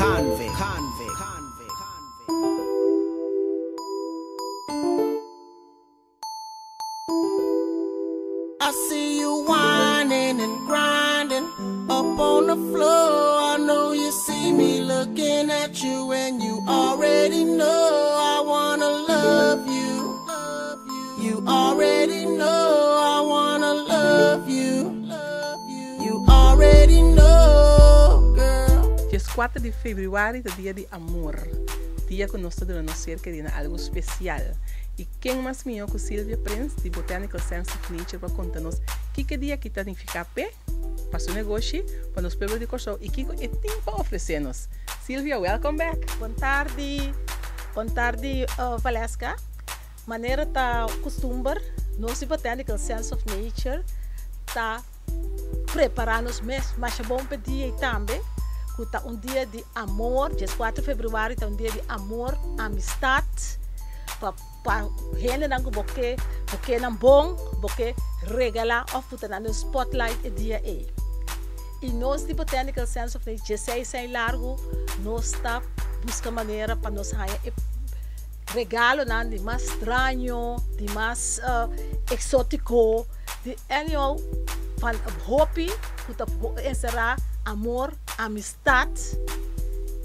Convict. Convict. Convict. I see you whining and grinding up on the floor. I know you see me looking at you, and you already know I wanna love you. You already know I wanna love you. You already know, girl. 14 di febrüari ta dia di amor, dia ku nos ta duna nos ser kerí na algu spesial. I ken mas mihó ku Sylvia Prins di Botanical Sense of Nature pa konta nos kiko e dia aki ta nifiká p'e, pa su negoshi, pa nos pueblo di Kòrsou i kiko e tin pa ofresé nos. Sylvia, welcome back! Bon tardi, bon tardi Valeska. Manera ta kustumber, nos di Botanical Sense of Nature ta prepará nos mes masha bon p'e dia ei tambe, ku ta un dia di amor, 14 februari ta un dia di amor, amistat, pa pa hendenan ku bo ke bo ke nan bon, bo ke regalá òf puta nan den spotlight e dia ei. I nos di Botanical Sense of Nature 16 aña largu nos ta buska manera pa nos haña e regalonan di mas straño, di mas eksótiko, di anyhow van hopi ku ta enserá amor, amistat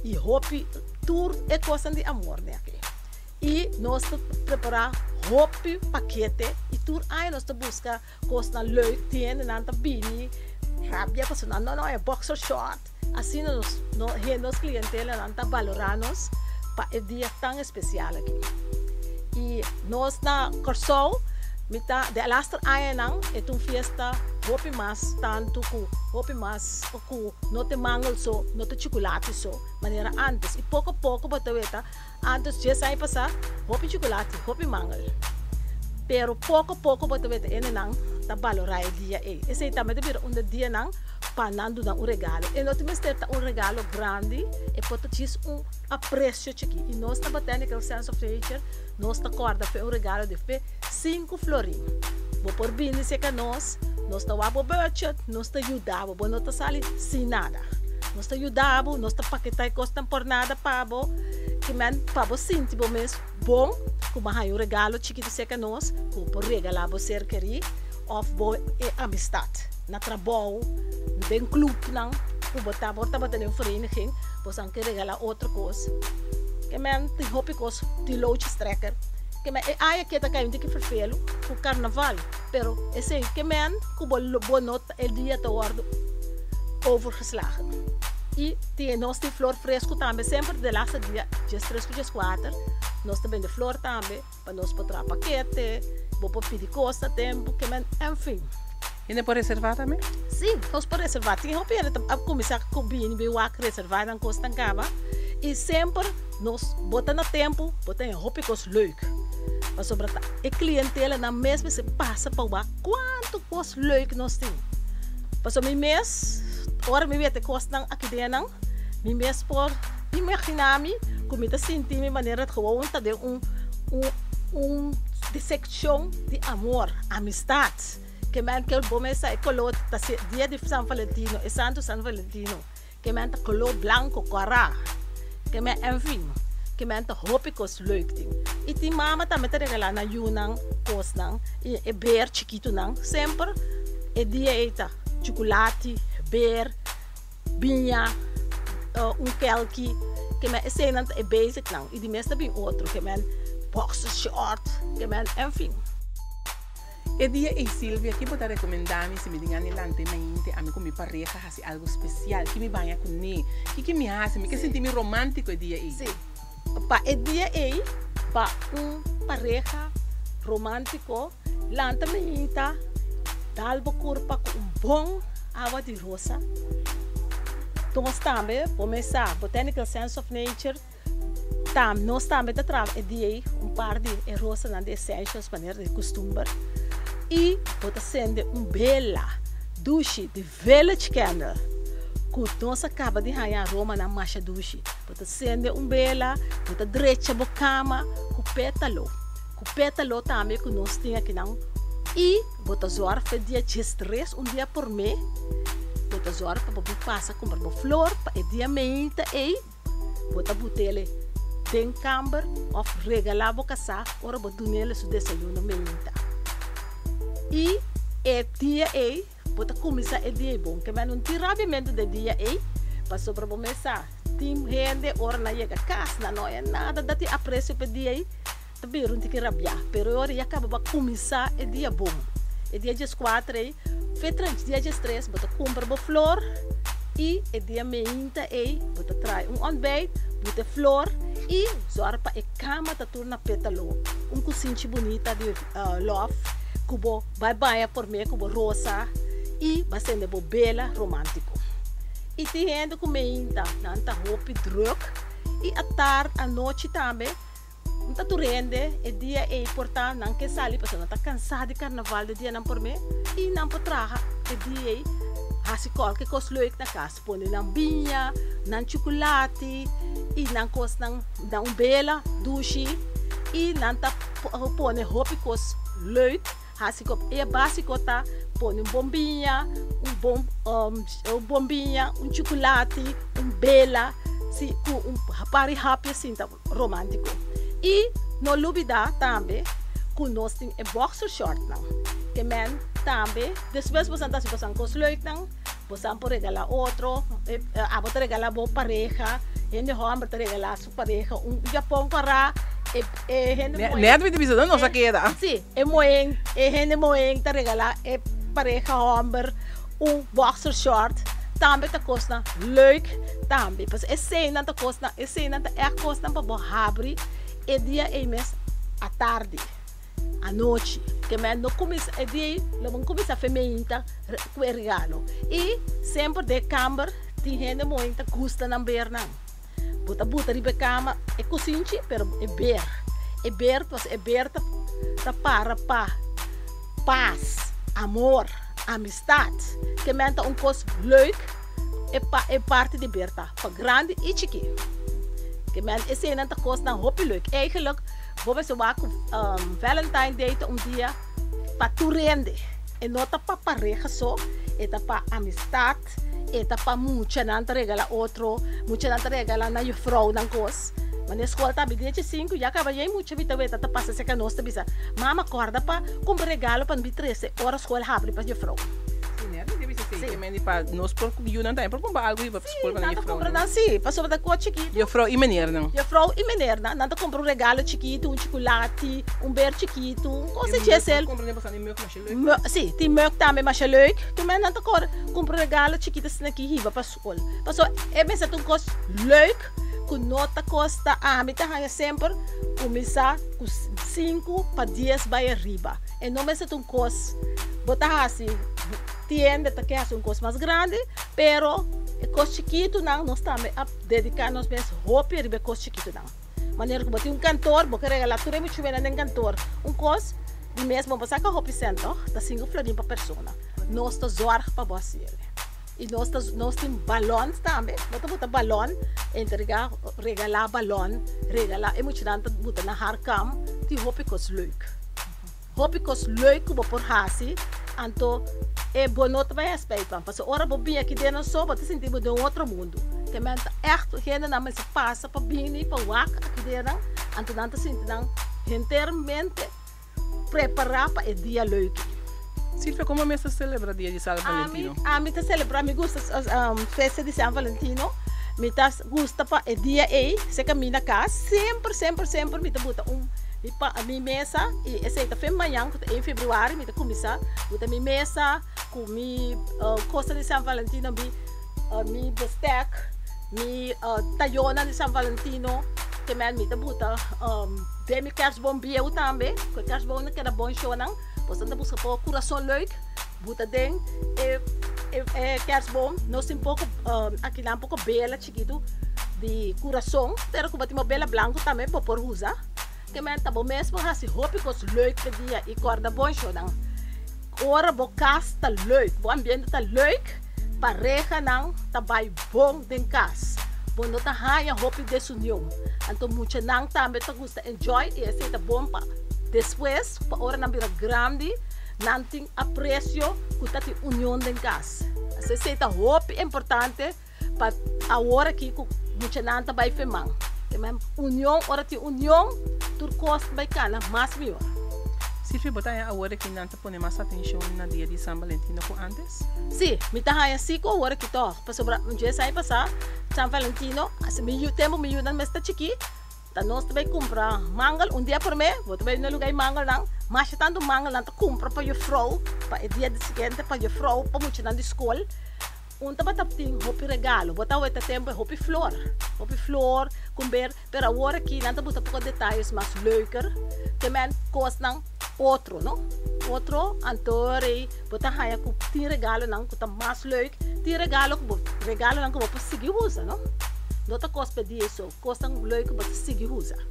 i hopi tur e kosnan di amor den aki. I nos ta prepará hopi pakete i tur aña nos ta buska kosnan leuk, tin hendenan ta bini rabia pasobra nan no no e boxer short. Asina nos nos clientelanan ta balorá nos pa e dia tan especial aki. I nos na Kòrsou mi ta de laster añanan e ta un fiesta hopi mas tantu ku hopi mas ku no ta mangel so, no ta chukulati so manera antes. I poko poko bo ta weta antes dies aña pasá hopi chukulati, hopi mangel. Pero poko poko bo ta weta hendenan ta balorá e dia ei. Esei tambe ta bira un di e dianan pa nan duna un regalo. E no ta mester ta un regalo grandi, e por ta djis un aprecio chikí. I nos na Botanical Sense of Nature nos ta kòrda p'e un regalo di p'e sinku florin. Bo por bini serka nos, nos ta wak bo budget, nos ta yuda bo, bo no ta sali sin nada. Nos ta yuda bo, nos ta paketá e kosnan por nada pa bo, ki men pa bo sinti bo mes bon ku bo a haña un regalo chikitu serka nos ku bo por regalá bo ser kerí òf bo e amistat. Na trabou, den clubnan ku bo ta, bo tabata den vereniging, bo san ke regalá otro kos. Ke men tin hopi kos, tin loodjestrekker. Ke men e aña ke ta kai un tiki ferfelu ku karnaval, pero esei ke men ku bo bo no ta e dia ta wòrdu overgeslagen. I tin nos tin flor fresku tambe semper de laatste dia diestres ku dieskuater nos ta bende flor tambe. Pa nos por traha pakete, bo por pidi kos na tempu, ke men, enfin. Hende por reservá tambe? Sí, nos por reservá. Tin hopi hende ta a kuminsá ku bini bin wak reservá nan kosnan kaba. I semper nos bo ta na tempu, bo ta haña hopi kos leuk. Pasobra ta e klientelanan mes mester pasa pa wak kuantu kos leuk nos tin. Pasobra mi mes, ora mi wete kosnan aki den nan, mi mes por imaginá mi ku mi ta sinti mi manera gewoon ta den un un un sekshon di amor, amistat. Ke men ke bo mesa e koló ta se dia di San Valentino, e santu San Valentino, ke men ta koló blanko, kòrá. Ke men enfin, ke men ta hopi kos leuk tin. I tin mama tambe ta regalá nan yunan kosnan i e ber chikitunan semper e dia ei ta chukulati, ber. Biña, un kelki, ke men eseinan ta e basic nan i di mes ta bin otro, ke men boxer short, ke men enfin. E dia ei Silvia, ki bo ta rekomendá mi si mi tin gana di lanta e mainti ami ku mi pareha hasi algu spesial? Ki mi baña kuné? Ki ki mi hasi? Mi ke sinti mi romántiko e dia ei. Sí, pa e dia ei, pa un pareha romántiko, lanta mainta, dal bo kurpa ku un bon awa di rosa. Nos tambe bo mes sa Botanical Sense of Nature ta nos tambe ta traha e dia ei un par di e rosanan di essentials manera di costumber y bo ta sende un bela dushi di village candle cu nos a caba di haña aromanan masha dushi. Bo ta sende un bela, bo ta drecha bo cama cu petalo, cu petalo tambe cu nos tin akinan y Bo ta zorg pa e dia diestres, un dia por me, bo ta zorg pa bo bin pasa kumpra bo flor pa e dia meinta ei. Bo ta but'ele den kamber òf regalá bo kasá ora bo dun'ele su desayuno meinta. I e dia ei bo ta kuminsá e dia ei bon. Ke men un tin rabiamentu den dia ei, pasobra bo mes sa tin hende ora nan yega kas nan no haña nada da tin apresio pa e dia ei, ta bira un tiki rabiá. Pero e ora ya kaba bo a kuminsá e dia bon. E dia dieskuater ei, fe trans dia diestres bo ta kumpra bo flor i e dia meinta ei bo ta trae un ontbijt, buta e flor i zòrg pa e kama ta tur na pétalo. Un kusinchi bunita di lòf ku bo bai baña por me ku bo rosa i bo a sende bo bela romántiko. I tin hende ku meinta nan ta hopi drùk i atard anochi tambe. Un ta tur hende e dia ei por ta nan ke sali pasobra nan ta kansá di karnaval di dianan promé i nan por traha e dia ei hasi kòlke kos leuk na kas, pone nan biña, nan chukulati i nan kosnan nan un bela dushi i nan ta pone hopi kos leuk hasi ku e básiko ta pone un bon biña, un bon un bon biña, un chukulati, un bela si ku un par di hapi asin ta. Romántico. Y no lubida tambe cu nos tin e boxer shortnan. Ke men tambe despues bosan ta haci bosan cos leuknan, bosan por regala otro, abo ta regala bo pareha, hende homber ta regala su pareha un japon cora, e e hende muhe. Net mi ta bisa nos a keda. Si, e muhe, e hende muhe ta regala e pareha homber un boxer short tambe ta kosnan leuk tambe. Pasobra eseinan ta kosnan, eseinan ta ègt kosnan pa bo habri e dia ei mes atardi, anochi. Ke men no kuminsá e dia ei lo bo kuminsá fe meinta ku e regalo. I semper den e kamber tin hende mooi ta gusta nan bernan. Bo ta buta riba e kama e kusinchi pero e ber, e ber pasobra e ber ta ta para pa pas, amor, amistad. Ke men ta un kos leuk e pa e parti di ber ta pa grandi i chikí. Ke men eseinan ta kosnan hopi leuk. Eigenlijk bo mester wak ku Valentine Day ta un dia pa tur hende. E no ta pa pareha so, e ta pa amistad. E ta pa muchanan ta regala otro, muchanan ta regala nan jufrounan kos. Ma na e skol tambe dia dje sinku ya kaba yei mucha mi ta weta ta pasa serka nos ta bisa, Mama kòrda pa kumpra regalo pa mi trese ora skol habri pa jufrou. Sí, nèt mi ta bisa esei ke mende pa nos por yunan tambe por kumpra algu riba skol pa nan Sí, nan ta jufrounan. kumpra nan sí, pasobra ta kos chikitu. Jufrou i menernan. Jufrou i menernan, nan ta kumpra un regalo chikitu, un chukulati, un ber chikitu, un kos di djesel. Si, tin meuk tambe masha leuk. Tur mennan ta kore kumpra regalo chikito asina ki hiba pa skol. Pasobra e mester ta un kos leuk ku no ta kosta. Ami ta haña semper kuminsá ku sinku pa dies bai ariba. E no mester ta un kos bo ta hasi tienda ta ke hasi un kos mas grandi, pero e kos chikitunan nos tambe a dediká nos mes hopi riba e kos chikitunan. Manera ku bo tin un kantor, bo ke regalá tur e muchuenan den kantor un kos. Di mes bo por saka hopi sènt tòg, ta sinku florin pa persona. Nos ta zòrg pa bo hasi el. I nos ta nos tin balòn tambe, bo ta buta balòn, entregá, regalá balòn, regalá e muchanan ta buta na har kam, tin hopi kos leuk. Hopi kos leuk ku bo por hasi, anto e bo no ta bai haña spijt van, pasobra ora bo bini aki den nos so bo ta sinti bo den un otro mundu. Ke men ta ègt hendenan mester pasa pa bini pa wak aki den nan, anto nan ta sinti nan hentermente. Prepará pa e dia leuk. Silvia, komo mes ta selebra dia di San Valentino? Ami ta selebra, mi gusta festa di San Valentino. Mi ta gusta pa e dia ei, se kaminda kas, semper, semper, semper mi ta buta un mi pa mi mesa i esei ta fin mañan ku ta un februari mi ta kuminsá buta mi mesa ku mi kosa di San Valentino, mi mi bestek, mi tayonan di San Valentino, ke men mi ta buta. Den mi kerstboom bieu tambe, ku e kerstboom no keda bon shownan, boso ta buska por kurason leuk, buta den e e kerstboom, nos tin poko akinan poko bela chikitu di kurason, pero ku bo tin bo bela blanku tambe bo por usa, ke men ta bo mes por hasi hopi kos leuk p'e dia i kòrda bon shownan, ora bo kas ta leuk, bo ambiente ta leuk, parehanan ta bai bon den kas, bo no ta haña hopi desunion. Anto muchanan tambe ta gusta enjoy i esei ta bon pa despues pa ora nan bira grandi nan tin aprecio ku ta tin union den kas. Esei ta hopi importante pa awor aki ku Muchanan ta bai feman. Ke men union, ora tin union, tur kos ta bai kana mas mihor. Silvia, bo ta haña awor aki nan ta pone mas atenshon na dia di San Valentino ku antes? Sí, mi ta haña sí ku awor aki tòg. Pasobra un dje esei pasá, San Valentino, asi mi yu, tempu mi yunan mes ta chikí, ta nos ta bai kumpra mangel un dia promé, bo ta bai na lugá e mangelnan, masha tantu mangel nan ta kumpra pa jufrou, pa e dia di siguiente, pa jufrou, pa muchanan di skol. Un tabata tin hopi regalo, bo ta weta tempu e hopi flor, hopi flor ku ber, pero awor aki nan ta buska poko detayes mas leuker, te men kosnan otro no, otro, anto rei bo ta haña ku tin regalonan ku ta mas leuk, tin regalo ku bo, regalonan ku bo por sigui usa no, no ta kos pa dia so, kosnan leuk ku bo ta sigui usa.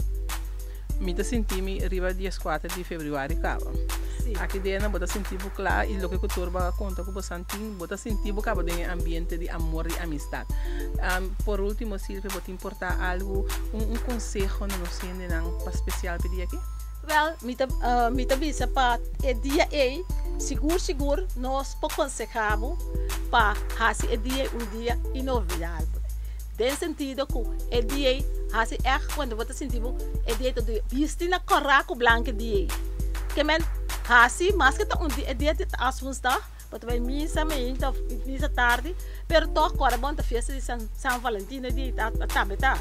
Mi ta sinti mi riba dieskuater di febrüari kaba. Sí. Aki dena bo ta sinti bo kla i loke ku tur bo a konta ku bo san tin, bo ta sinti bo kaba den e ambiente di amor i amistat. Por ultimo Silvia, bo tin por ta algu, un un konseho na nos hendenan pa spesial p'e dia aki? Wèl, mi ta mi ta bisa pa e dia ei, sigur sigur nos por konsehá bo pa hasi e dia ei un dia inolvidabel. Den sentido ku e dia ei hasi ègt kuando bo ta sinti bo e dia ei ta duya. Bisti na kòrá ku blanke dia ei. Ke men hasi maske ta un dia e dia ta aswoensdag, bo ta bai misa mainta òf misa tardi, pero tòg kòrda bon ta fiesta di San San Valentino e dia ei ta tambe ta.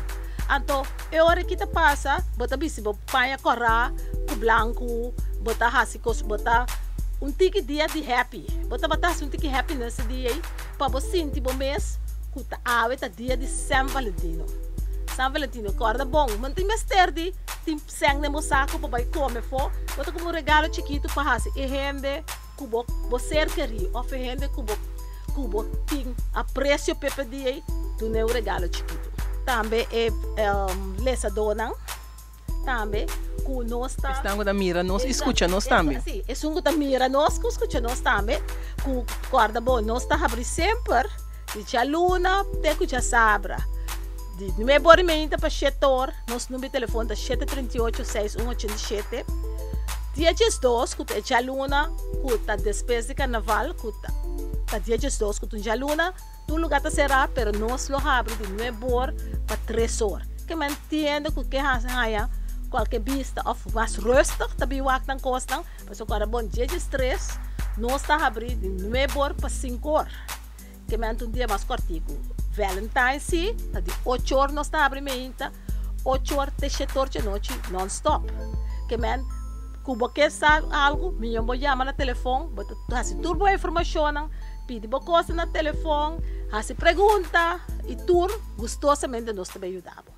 Anto e ora ki ta pasa bo ta bisti bo paña kòrá ku blanku, bo ta hasi kos bo ta un tiki dia di happy. Bo tabata hasi un tiki happiness e dia ei pa bo sinti bo mes ku ta awe ta dia di San Valentino. San Valentino, kòrda bon, bo no tin mester di tin sèn den bo saku pa bai kome afó, bo ta kumpra un regalo chikitu pa hasi e hende ku bo bo ser kerí òf e hende ku bo ku bo tin apresio p'e pa dia ei, dun'é un regalo chikitu. Tambe e lesadónan. Tambe ku nos ta. Esnan ku ta mira nos i skucha nos tambe. Sí, esun ku ta mira nos ku skucha nos tambe. Ku kòrda bo, nos ta habri semper di djaluna te ku djasabra. Di nuebe ora i meinta pa shete or. Nos number di telefon ta shete 38 6 un 87. Dia 12 ku ta e djaluna ku ta despues di karnaval ku ta ta dia 12 ku ta un djaluna. Tur lugar ta será, pero nos lo habri di nuebe or pa tres or. Ke men tiende ku ke hasi haña kualke bista òf mas rustig ta bin wak nan kosnan, pasobra ku ora bon dje djes tres nos ta habri di nuebe or pa sinku or. Ke men ta un dia mas kòrtiku. Valentine si ta di ocho or nos ta habri meinta, ocho or te shete or djanochi non stop. Ke men ku bo ke sa algu miyon bo yama na telefon, bo ta hasi tur bo informashonnan. Pidi bo cosa na telefon, haci pregunta y tur gustosamente nos ta bay yuda bo.